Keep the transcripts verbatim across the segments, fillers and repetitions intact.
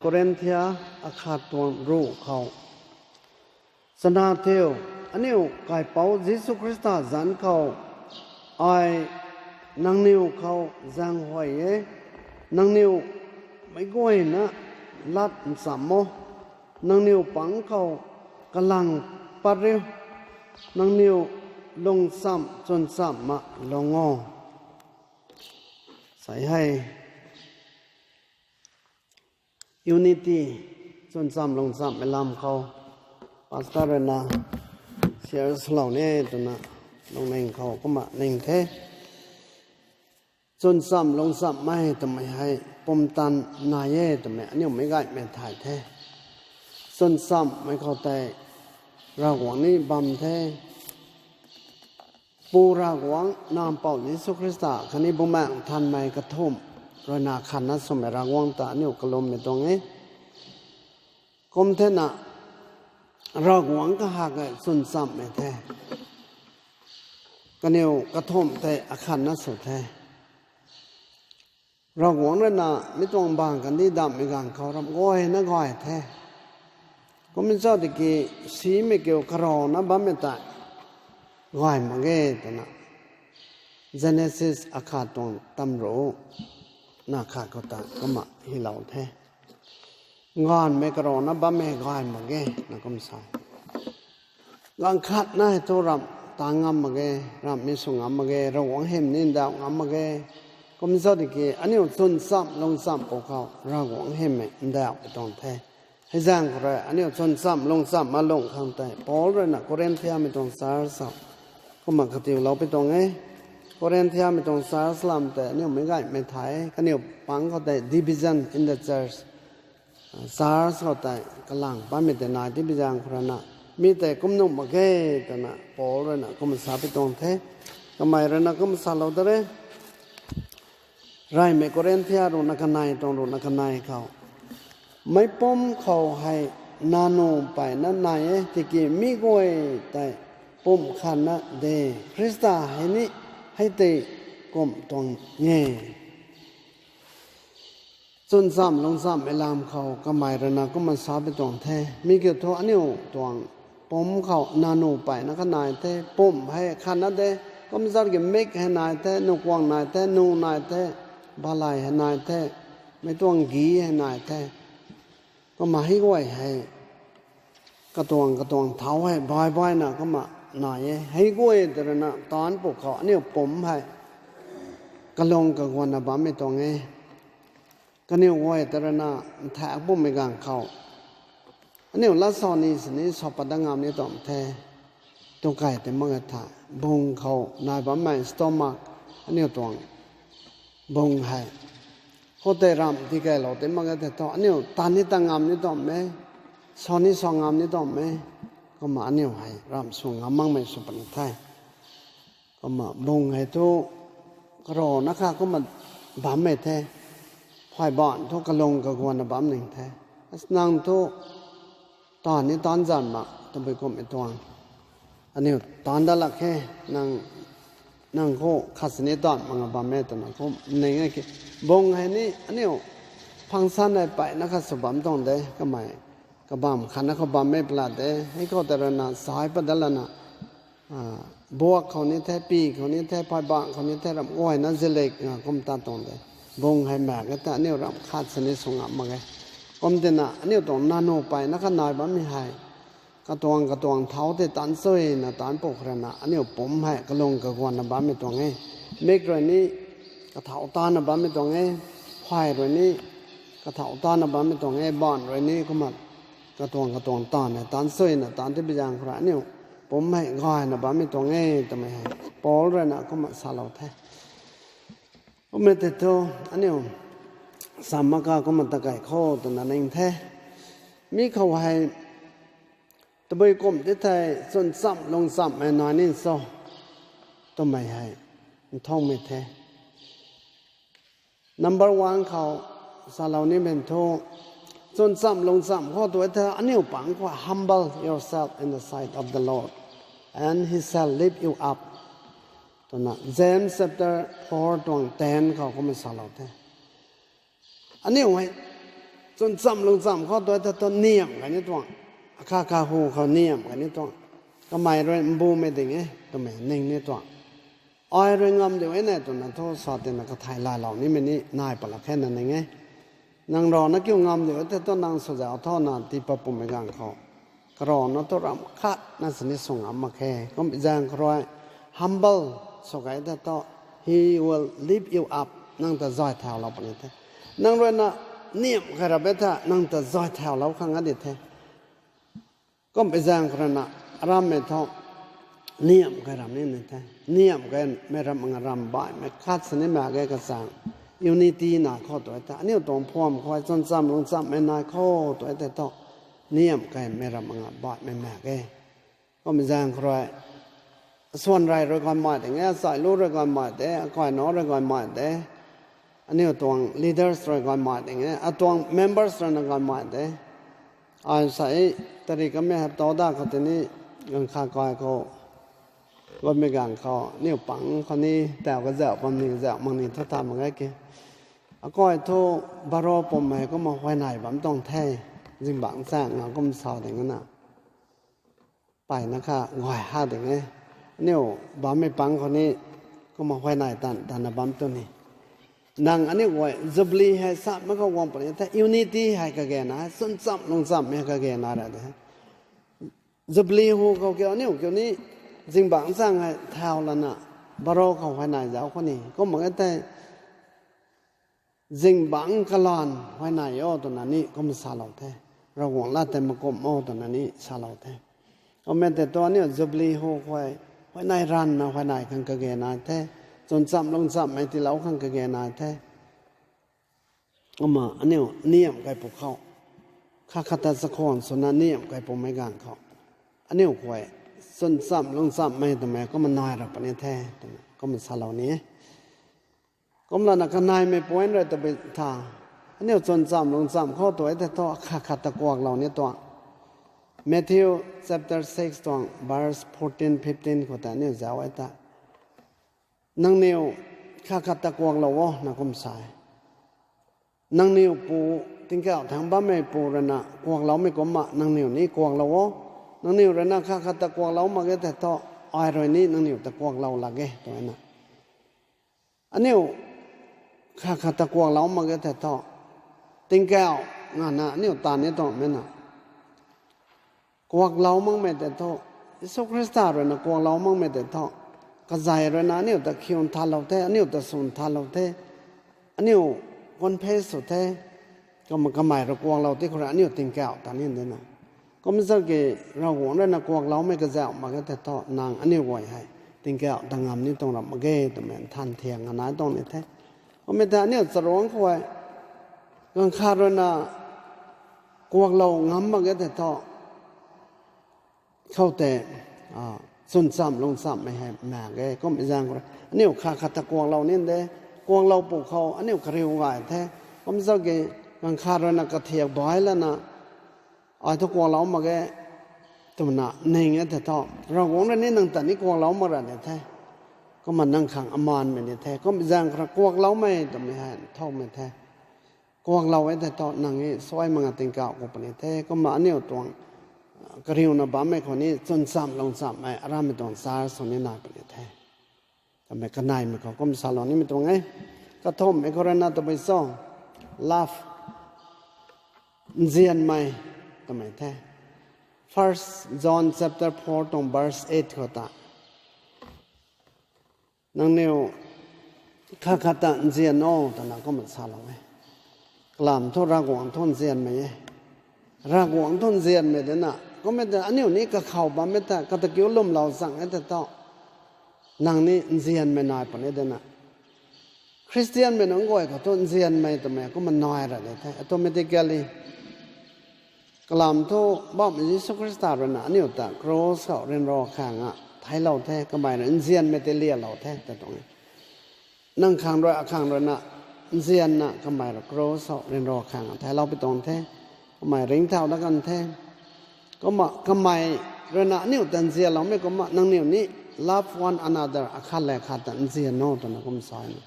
Korinthia akhat tuang ruh khou. Chana thiu, aniu Kaipouc Jisu Khrista zanc khou ai nangniw khou zaeng huay e. Nangniw meic guayna lat ncham o. Nangniw pang khou kalang pat riu. Nangniw lungcham chwncham ma lung o. Sai hei unity, chwncham lungchammei lam khou pastor rui na share swlou ni twna lungning khou kumna ning the. Chwncham lungchammei twmei hei pumtan nai e twmei aniu meic gaymei thay the. Chwnchammei khou tei Ravguangc ni bam the. Pu Ravguangc, Nac Mpouh Jisu Khrista khatni Bumaengh Nthanmei kathumh rui na khatna swmei Ravguangc ta aniu kalummei tuang e. Kum thena Ravguangc kahak e chwnchammei the. Kaniw kathumh tei akhatna sw the. Ravguangc rui na mi tuang bang kandih damhmei ganv khou ramh guayna gay the. Kumna cho tiki simei kiu karana bammei tei gay mak ge twna Genesis akhat tuang tamruh na khat khou ta kumna hylou the. Nganvmei karana bammei gay mak ge na kum sa. Ganv khatna hei thu ramh tang ngam mak ge, ramh mi sw ngam mak ge, Ravguangc hym ni ndauh ngam mak ge. Kum cho tiki aniu chwncham lungcham pwkhou Ravguangc hymei ndauh pui tuang the. Hei zaeng khou rui aniu chwncham lungcham ma lung khang tei Paul rui na Korinthiamei tuang church khou kumna katiulou pui tuang e. Korinthiamei tuang church lam tei aniu meic gaymei thay, kaniw pang khou tei division in the church. Church khou tei kalang patmei tei nai ti bi zaeng khou rui na, mi tei kum nuh mak ge twna Paul rui na kumna sa pui tuang the. Kamei rui na kumna salou ta re. Reymei Korinthia ruhna kanei tuang ruhna kanei khou, meic pumc khou hei nanu mpeyna nai e, tiki mi guay tei pumc khatna de, Khrista hei ni hei tei kumh tuang e. Chwncham lungchammei lam khou kamei rui na kumna sa pui tuang the. Mi kiu thu aniu tuang pumc khou nanu mpeyna kanei the, pumc hei khatna de, kumzat ki mik hei nai the, nukuang nai the, nu nai the, balay hei nai the, meic tuang gi hei nai the. Kumna hei guay hei katuang katuang thau hei bai baina kumna nai e. Hei guay tei rui na taanc pwkhou aniu pumc hei kalung kaguanna bammei tuang e. Kaniw guay tei rui na nthak pumei ganv khou aniu lat sa ni sini sa pat dat ngam ni tuang the. Tukey tei mak e tha, bung khou nai bammei stomach, aniu tuang bung hei khoutei ramh tikeylou tei mak e tei thu aniu tan ni tan ngam ni tuang e, sa ni sa ngam ni tuang e. Kumna aniu hei ramh sw ngam makmei sw puni the. Kumna bung hei thu karana kha kumna bammei the, phay baanc thu kalung kaguanna bam ning the. Nang thu taanv ni taanc zan mak tabui kumhmei tuang, aniu taanc dat lak khe, nang nang khou khat sini taanv mak nga bam e twna kum ning e ki. Bung hei ni aniu function hei mpeyna khat sw bam tuang de, kamei kabamv khatna khou bammei pla de, hei khou tei rui na sai pat dat lana, buak khou ni the, pi khou ni the, phay baanc khou ni the, ramh guayna zilik nga kum tat tuang de. Bung hei mak e ta aniu ramh khat sini sw ngam mak ge. Kum tina aniu tuang nanu mpeyna kanei bammei hei katuang katuang thau tei taanc chuina taanc pwkhou rui na aniu pumc hei kalung kaguanna bammei tuang e. Mik rui ni kathau taanna bammei tuang e, phay rui ni kathau taanna bammei tuang e, baanc rui ni kumna katuang katuang taanv hei taanc chuina taanc ti bi zaeng khou rui aniu pumc hei gayna bammei tuang e twmei hei Paul rui na kumna salou the. Kummei tei thu aniu samaka kumna takei khou twna ning the. Mi khou hei tabui kumh ti thei chwncham lungchammei nai ni cho twmei hei nthungmei the. Number one khou salou nimei thu, chwncham lungcham khou tu e the aniu pang khou humble yourself in the sight of the Lord, and he shall lift you up twna James chapter four tuang ten khou kumna salou the. Aniu hei Chwn chamv lung chamv khou tu e the thu niamh kani tuang. Akha kha hu khou niamh kani tuang. Kamei rui mbumei ding e twmei ning ni tuang. Ai rui ngam diu e ne twna thu sa tina kathai lailou nimei ni nai palak khe na ning e. Nang rana kiu ngam diu e the thu nang swzauc thauna tii pat pumei ganv khou, karana thu ramh khat na sini sw ngam mak khe. Kum zaeng khou rui humble sw kai the thu, he will lift you up. Nang ta zay thaulou puni the. Nang rui na niamh kai rap e the, nang ta zay thaulou khang a di the. Kum zaeng khou rui na, arammei thu niamh kai ram ni ni the. Niamh kai mei ram nga ram baihmei khat sini mak ge kachang. Unity nai khou tu e the. Aniu tuang phuam khou chwn chamv lung chamvmei nai khou tu e the thu, niamh kai mei ram nga baihmei mak ge. Kum zaeng khou rui, swan rey rui gaymei ding e, achai lu rui gaymei de, akainac rui gaymei de, aniu tuang leaders rui gaymei ding e, atuang members rui na gaymei de. Ai sa e, tarik kamei hapta da khou tini, ganv khat kai khou, bammei ganv khou aniu pang khou ni taw kazauh bam ni kazauh mak ni thu tha mak ge ke. Akai thu baro pum hei kumna huayney bam tuang the, zingbangc chang nga kum sa ding na. Peyna kha guay ha ding e. Aniu bammei pang khou ni kumna huayney tan tanna bam tu ni. Nang aniu guay Jubilee hei sa mak khou guang puni the, unity hei kagena, chwn chamv lung chamvmei kagena ra de. Jubilee hu khou kiu aniu kiu ni zingbangc chang hei thau lana, baro khou huayney zauc khou ni. Kumna e tei, zingbangc kalan huayney o twna ni kumna salou the. Ravguangc lat tei makumh o twna ni salou the. Kumna tei thu aniu Jubilee hu khou, huayney ranvna huayney khang kagena the. Chwn chamv lung chamvmei tiilou khang kagena the. Kumna aniu niamh kai pwkhou, khat khat ta chakhwang swna niamh kai pwmei ganv khou, aniu khou chwn chamv lung chamvmei twmei kumna nai ra puni the, twna kumna salou ni. Kumlana kaneimei point rui tabui tha, aniu chwn chamv lung chamv khou tu e the thu khat khat ta kuaklou ni tuang. Matthew chapter six tuang verse fourteen, fifteen khou ta aniu zauc e ta. Nangniw khat khat ta kuaklou o na kum sa e. Nangniw pu, tingkauh thangc bammei pu rui na kuakloumei kumna nangniw ni kuaklou o. Nangniw rui na khat khat ta kuaklou mak ge the thu, ai rui ni nangniw ta kuaklou lak ge twna. Aniu khat khat ta kuaklou mak ge the thu, tingkauh ngana aniu ta ni tuangmei na kuaklou makmei tei thu, Jisu Khrista rui na kuaklou makmei tei thu, kazei rui na aniu ta khiun thalou the, aniu ta swn thalou the, aniu confess sw the, kumna kamei rui kuaklou ti khou rui aniu tingkauh ta ni de na. Kum zauc ki, Ravguangc rui na kuakloumei kazauh mak ge the thu, nang aniu guay hei tingkauh ta ngam ni tuang ram mak ge twmei nthan thiang nganai tuang ni the. Kummei ta aniu charuangc khou, ganv khat rui na kuaklou ngam mak ge the thu, khoutei, chwn chamv lung chamvmei hei mak ge. Kum zaeng khou rui aniu khat khat ta kuaklou ni de, kuaklou pwkhou aniu kariu gay the. Kum zauc ki, ganv khat rui na kathiak bai lana, ai thu kuaklou mak ge twna ning e the thu, Ravguangc rui ni nang ta ni kuaklou mak ra ni the. Kumna nang khang amanmei ni the. Kum zaeng khou rui kuakloumei twmei hei nthanmei the. Kuaklou e the thu nang ni suai mak nga tingkauh khou puni the. Kumna aniu tuang kariuna bammei khou ni chwn chamv lung chamvmei aramei tuang church sw ni nai puni the. Kamei kaneimei khou kum salou nimei tuang e. Kathumhmei khou rui na tabui cho, love, nzianmei twmei the. First John chapter four tuang verse eight khou ta, nangniw khat khat ta nzian o twna kumna salou e. Kalam thu Ravguangc thu nzianmei e. Ravguangc thu nzianmei de na. Kummei ta aniu ni kakhou bammei ta kata kiu lwmlou chang e the thu, nang ni nzianmei nai puni de na. Khristianmei nunc guay khou thu nzianmei twmei kumna nai ra de the. Automatically, kalam thu Poubauhmei Jisu Khrista rui na aniu ta cross khou ryanra khang a theiclou the, kamei rui nzianmei tei lialou the ta tuang e. Nang khang rui, akhang rui na nzianna kamei rui cross khou ryanra khang a theiclou pi tuang the. Kamei ringcthau dat kan the. Kumna kamei rui na aniu ta nzianloumei kumna nangniw ni love one another, akhat le khat ta nzian o twna kum sa na.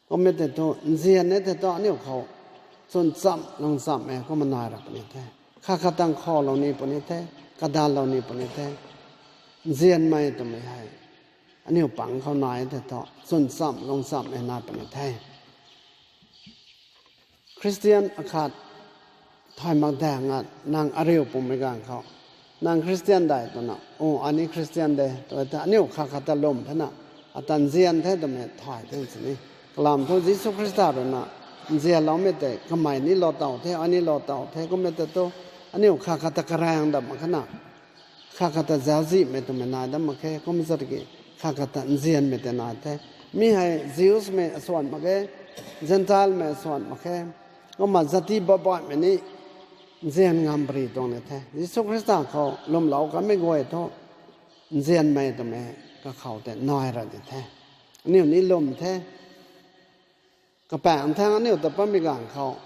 Kummei tei thu nzian e the thu aniu khou chwn chamv lung chamvmei kumna nai ra puni the. Khat khat tang khaulou ni puni the, kadalou ni puni the. Nzianmei twmei hei aniu pang khou nai the thu, chwn chamv lung chamvmei nai puni the. Khristian akhat thay mak daeng a nang ariu pumei ganv khou, nang Khristian dei twna, o, ani Khristian de, tw the aniu khat khat ta lwm thena, ata nzian the twmei thay the sini. Kalam thu Jisu Khrista ruina nzianloumei tei kamei ni lou taw the, ani lou taw the, kummei ta thu, aniu khat khat ta karaeng dam mak khana, khat khat ta zauczihmei twmei nai dam mak khe, kum zat ki, khat khat ta nzianmei tei nai the. Mi hei Jews mei asuan mak khe, Gentile mei asuan mak khe, kumna zati babaihmei ni nzian ngam pary tuang ni the. Jisu Khrista khou lwmlou kanmei guay thu, nzianmei twmei kakhou tei nai ra di the. Aniu ni lwm the. Kapaengc thangc aniu ta patmei ganv khou,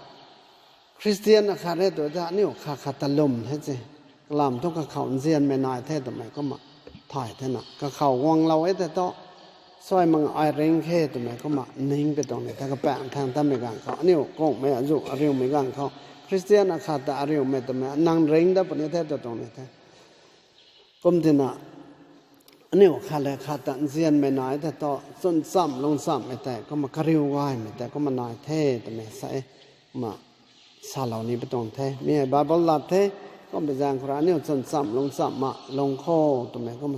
Khristian akhat re tw the aniu khat khat ta lwm the se. Kalam thu kakhou nzianmei nai the twmei kumna thay thena, kakhou guanglou e the thu, suai mak ai ring khe twmei kumna ning pui tuang ni the. Kapaengc thangc tatmei ganv khou, aniu kungmei azuh ariumei ganv khou, Khristian akhat ta ariumei twmei nang ring dat puni the tw tuang ni the. Kumtina, aniu khat le khat ta nzianmei nai the thu, chwn chamv lung chamvmei tei kumna kariu gaymei tei kumna nai the twmei sa e. Kumna salou ni pui tuang the. Mi hei Bible lat the. Kumbi zaeng khou rui aniu chwn chamv lung chamv ma lung kho twmei kumna